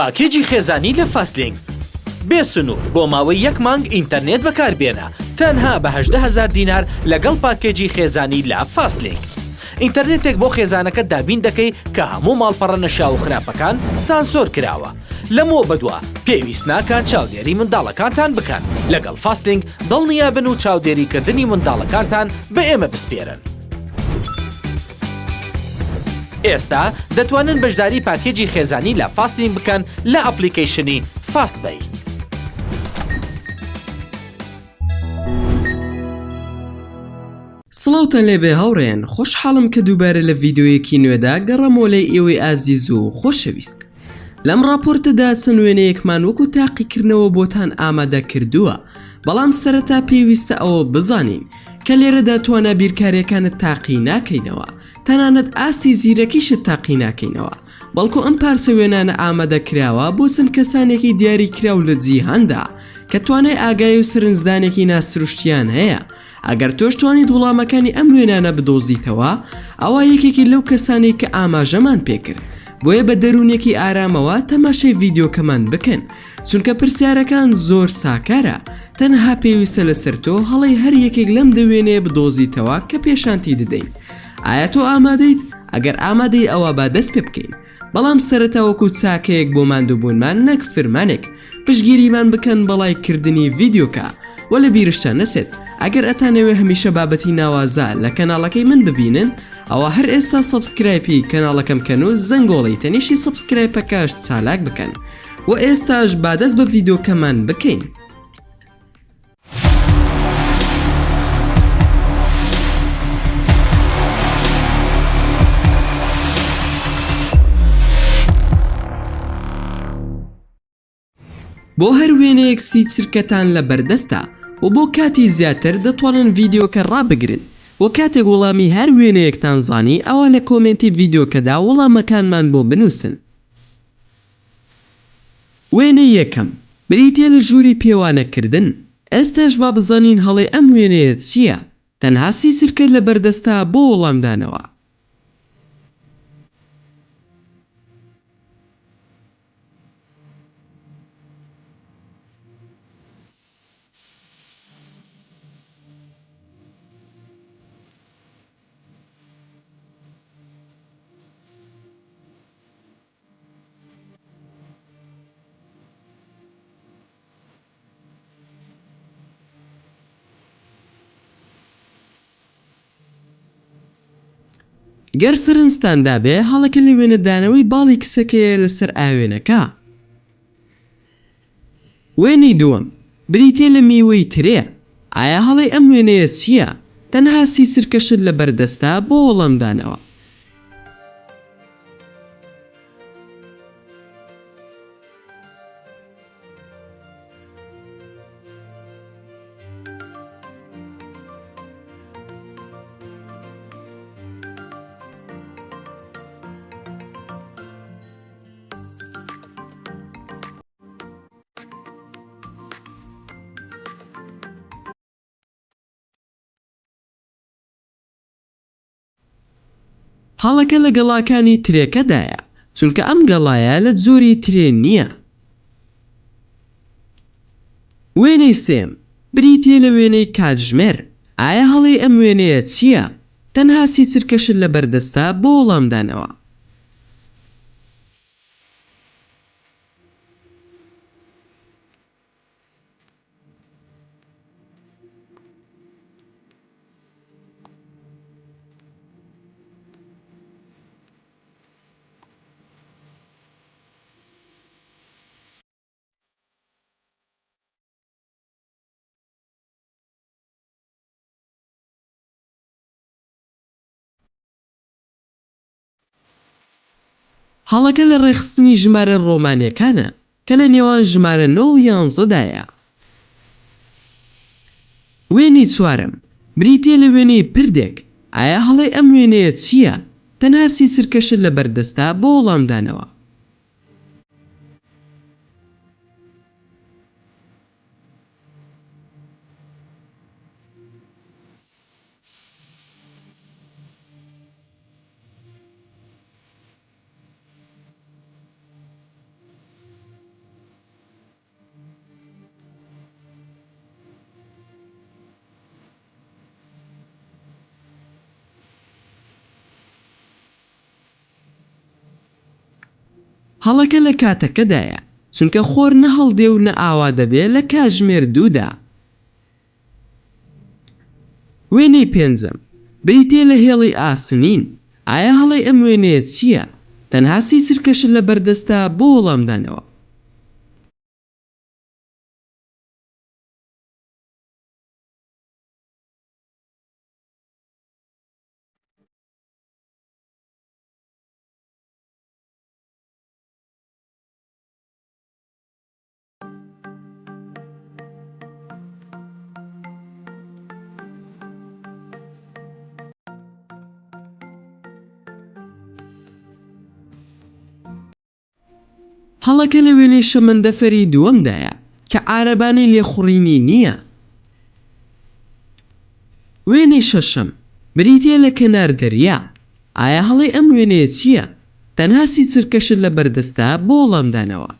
پاکێجی خێزانی لە فاستلینک بێ سنوور بۆ ماوەی یەک مانگ ئینتەرنێت بەکاربێنە تەنها بە 18 هەزار دینار لەگەڵ پاکێجی خێزانی لە فاستلینک ئینتەرنێتێک بۆ خێزانەکەت دابین دەکەی کە هەموو ماڵپەڕە نەشیاو و خراپەکان سانسۆر کراوە لەمەوە بەدوا پێویست ناکات چاودێری منداڵەکانتان بکەن لەگەڵ فاستلینک دڵنیابن و چاودێریکردنی منداڵەکانتان بە ئێمە بسپێرن. ئێستا دەتوانن بەشداری پاکێجی خێزانی لە فاستلینک بکەن لە ئەپڵیکەیشنی فاست پەی. سڵاوتان لێبێ هاوڕێیان خۆشحاڵم کە دووبارە لە ڤیدیۆیەکی نوێدا گەڕامەوە لای ئێوەی ئازیز و خۆشەویست لەم ڕاپۆرتەدا چەند وێنەیەکمان وەکو تاقیکردنەوە بۆتان ئامادە کردووە بەڵام سەرەتا پێویستە ئەوە بزانین کە لێرەدا توانا بیرکاریەکانت تاقی ناکەینەوە تەنانەت ئاستی زیرەکیشت تاقی ناکەینەوە بەڵکو ئەم پارچە وێنانە ئامادە کراوە بۆ چەند کەسانێکی دیاری کراو لە جیهاندا کە توانای ئاگایی و سەرنجدانێکی ناسروشتیان هەیە ئەگەر تۆش توانیت وڵامەکانی ئەم وێنانە بدۆزیتەوە ئەوا یەکێکی لەو کەسانەی کە ئاماژەمان پێکرد بۆیە بە دەروونێکی ئارامەوە تەماشای ڤیدیۆکەمان بکەن چونکە پرسیارەکان زۆر ساکارە تەنها پێویستە لەسەر تۆ هەڵەی هەر یەکێک لەم دە وێنەیە بدۆزیتەوە کە پێشانتی دەدەین ئایا تۆ ئامادەیت؟ ئەگەر ئامادەی ئەوا با دەست پێ بکەین بەڵام سەرەتا وەکو چاکەیەک بۆ ماندووبوونمان نەک فرمانێک پشتگیریمان بکەن بە ڵایک کردنی ڤیدیۆکە وە لە بیرشتان نەچێت ئەگەر ئەتانەوێ هەمیشە بابەتی ناوازە لە کەناڵەکەی من ببینن ئەوا هەر ئێستا subscribe ی کەناڵەکەم کەن و زەنگۆڵەی تەنیشتی subscribe ەکەش چالاک بکەن وە ئێستاش با دەست بە ڤیدیۆکەمان بکەین. بۆ هەر وێنەیەک سی چرکەتان لە بەردەستە و بۆ کاتی زیاتر دەتوانن ڤیدیۆکە ڕابگرن و کاتێک وەڵامی هەر وێنەیەکتان زانی ئەوا لە کۆمێنتی ڤیدیۆکەدا وەڵامەکانمان بۆ بنوسن. وێنەی یەکەم، بریتیە لە ژووری پێوانەکردن، ئێستاش با بزانین هەڵەی ئەم وێنەیە چییە، تەنها سی چرکەت لەبەردەستە بۆ وەڵامدانەوە. گەر سەرنجتان دابێ هەڵەکە لە وێنەدانەوەی باڵی کچەکەیە لەسەر ئاوێنەکە. وێنەی دووەم، بریتیە لە میوەی ترێ، ئایا هەڵەی ئەم وێنەیە چییە؟ تەنها سی چرکەشت لەبەردەستە بۆ وەڵامدانەوە. هەڵەکە لە گەڵاکانی ترێکەدایە، چونکە ئەم گەڵایە لە جۆری ترێ نییە. وێنەی سێم، بریتییە لە وێنەی کاتژمێر، ئایا هەڵەی ئەم وێنەیە چییە؟ تەنها سی چرکەشت لەبەردەستە بۆ وەڵامدانەوە. هەڵەکە لە ڕێکخستنی ژمارە ڕۆمانیەکانە کە لە نێوان ژمارە نۆ و یانزەدایە. وێنەی چوارەم، بریتیە لە وێنەی پردێک، ئایا هەڵەی ئەم وێنەیە چییە؟ تەنها سی چرکەشت لەبەردەستە بۆ وەڵامدانەوە. هەڵەکە لە کاتەکەدایە، چونکە خۆر نە هەڵدێ و نە ئاوا دەبێ لە کاتژمێر دوودا. وێنەی پێنجەم، بریتییە لە هێڵی ئاسنین، ئایا هەڵەی ئەم وێنەیە چییە؟ تەنها سی چرکەشت لەبەردەستە بۆ وەڵامدانەوە. هەڵەکە لە وێنەی شەمەندەفەری دووەمدایە کە عارەبانەی لێخوڕینی نییە. وێنەی شەشەم، بریتییە لە کەنار دەریا. ئایا هەڵەی ئەم وێنەیە چییە؟ تەنها سی چرکەشت لەبەردەستە بۆ وەڵامدانەوە.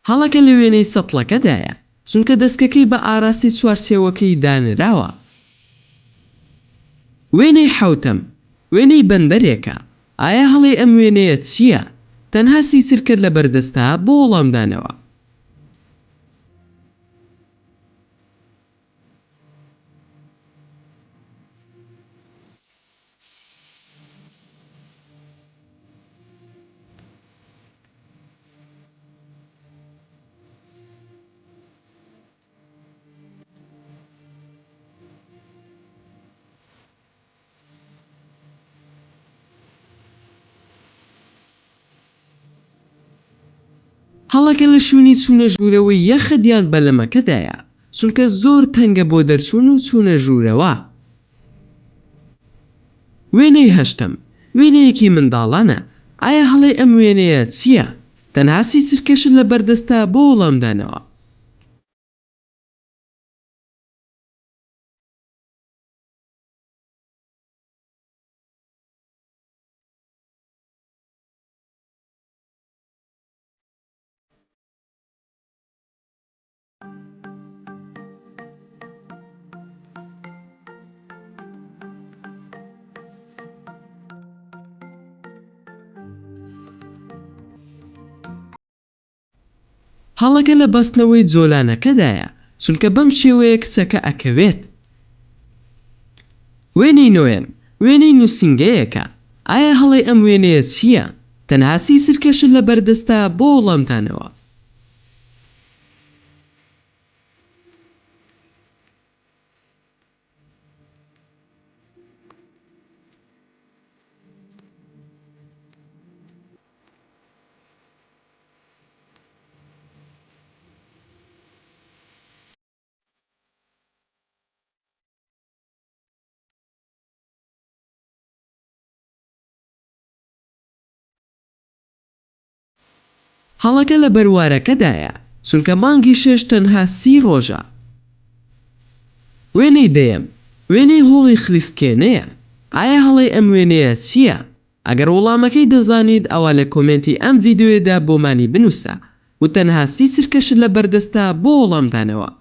هەڵەکە لە وێنەی سەتڵەکەدایە، چونکە دەسکەکەی بە ئاراستەی چوارچێوەکەی دانراوە. وێنەی حەوتەم، وێنەی بەندەرێکە، ئایا هەڵەی ئەم وێنەیە چییە؟ تەنها سی چرکەت لەبەردەستە بۆ وەڵامدانەوە. هەڵەکە لە شوێنی چوونە ژوورەوەی یەخت یان بەلەمەکەدایە، چونکە زۆر تەنگە بۆ دەرچوون و چوونە ژوورەوە. وێنەی هەشتەم، وێنەیەکی منداڵانە، ئایا هەڵەی ئەم وێنەیە چییە؟ تەنها سی چرکەشت لەبەردەستە بۆ وەڵامدانەوە. هەڵەکە لە بەستنەوەی جۆلانەکەدایە چونکە بەم شێوەیە کچەکە ئەکەوێت. وێنەی نۆیەم، وێنەی نوسینگەیەکە، ئایا هەڵەی ئەم وێنەیە چییە؟ تەنها سی چرکەشت لەبەردەستە بۆ وەڵامدانەوە. هەڵەکە لە بەروارەکەدایە چونکە مانگی شەش تەنها سی ڕۆژە. وێنەی دەیەم، وێنەی هۆڵی خلیسکێنەیە، ئایا هەڵەی ئەم وێنەیە چییە؟ ئەگەر وەڵامەکەی دەزانیت ئەوا لە کۆمێنتی ئەم ڤیدیۆیەدا بۆمانی بنوسە و تەنها سی چرکەشت لەبەردەستە بۆ وەڵامدانەوە.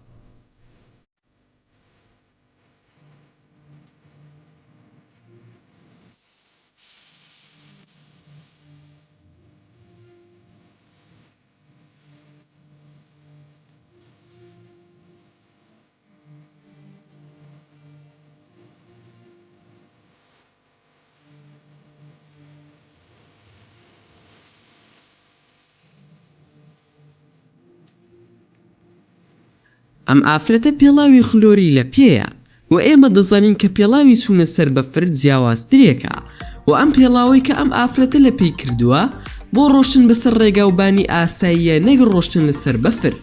ئەم ئافرەتە پێڵاوی خلۆری لە پێیە و ئێمە دەزانین کە پێڵاوی چوونە سەر بەفر جیاوازترێکە و ئەم پێڵاوەی کە ئەم ئافرەتە لە پێی کردووە بۆ ڕۆشتن بەسەر ڕێگاوبانی ئاساییە نەک ڕۆشتن لەسەر بەفر.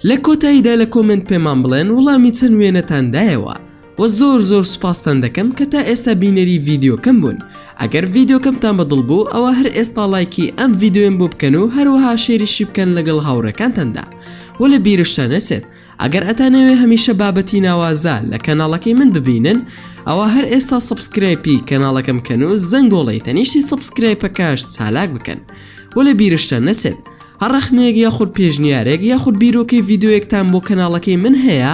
لە کۆتاییدا لە کۆمێنت پێمان بڵێن وڵامی چەند وێنەتان دایەوە وە زۆر زۆر سوپاستان دەکەم کە تا ئێستا بینەری ڤیدیۆکەم بوون. ئەگەر ڤیدیۆکەمتان بەدڵ بوو ئەوە هەر ئێستا ڵایکی ئەم ڤیدیۆیەم بۆ بکەن و هەروەها شێریشی بکەن لەگەڵ هاوڕێکانتاندا وە لە بیرشتان نەچێت ئەگەر ئەتانەوێ هەمیشە بابەتی ناوازە لە کەناڵەکەی من ببینن ئەوا هەر ئێستا subscribe ی کەناڵەکەم بکەن و زەنگۆڵەی تەنیشتی subscribe ەکەش چالاک بکەن وە لە بیرشتان نەچێت هەر ڕەخنەیەک یاخود پێشنیارێک یاخود بیرۆکەی ڤیدیۆیەکتان بۆ کەناڵەکەی من هەیە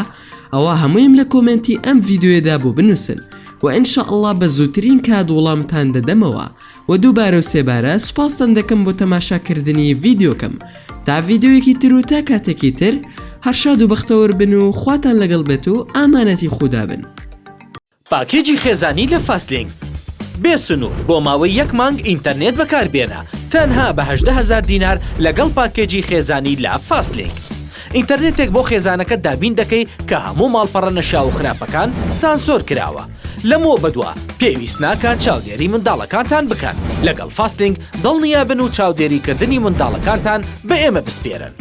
ئەوا هەموویم لە کۆمێنتی ئەم ڤیدیۆیەدا بۆ بنووسن وە ان شاء اللە بە زووترین کات وڵامتان دەدەمەوە وە دووبارە و سێبارە سوپاستان دەکەم بۆ تەماشا کردنی ڤیدیۆکەم تا ڤیدیۆیەکی تر و تا کاتێکی تر هەر شاد و بەختەوەر بن و خواتان لەگەڵ بێت و ئامانەتی خودا بن. پاکێجی خێزانی لە فاستلینک بێ سنوور بۆ ماوەی یەک مانگ ئینتەرنێت بەکاربێنە تەنها بە 18 هەزار دینار لەگەڵ پاکێجی خێزانی لە فاستلینک ئینتەرنێتێک بۆ خێزانەکەت دابین دەکەی کە هەموو ماڵپەڕە نەشیاو و خراپەکان سانسۆر کراوە لەمەوە بەدوا پێویست ناکات چاودێری منداڵەکانتان بکەن لەگەڵ فاستلینک دڵنیابن و چاودێریکردنی منداڵەکانتان بە ئێمە بسپێرن.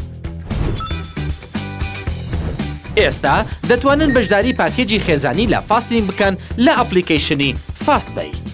ئێستا دەتوانن بەشداری پاکێجی خێزانی لە فاستلینک بکەن لە ئەپڵیکەیشنی فاست پەی.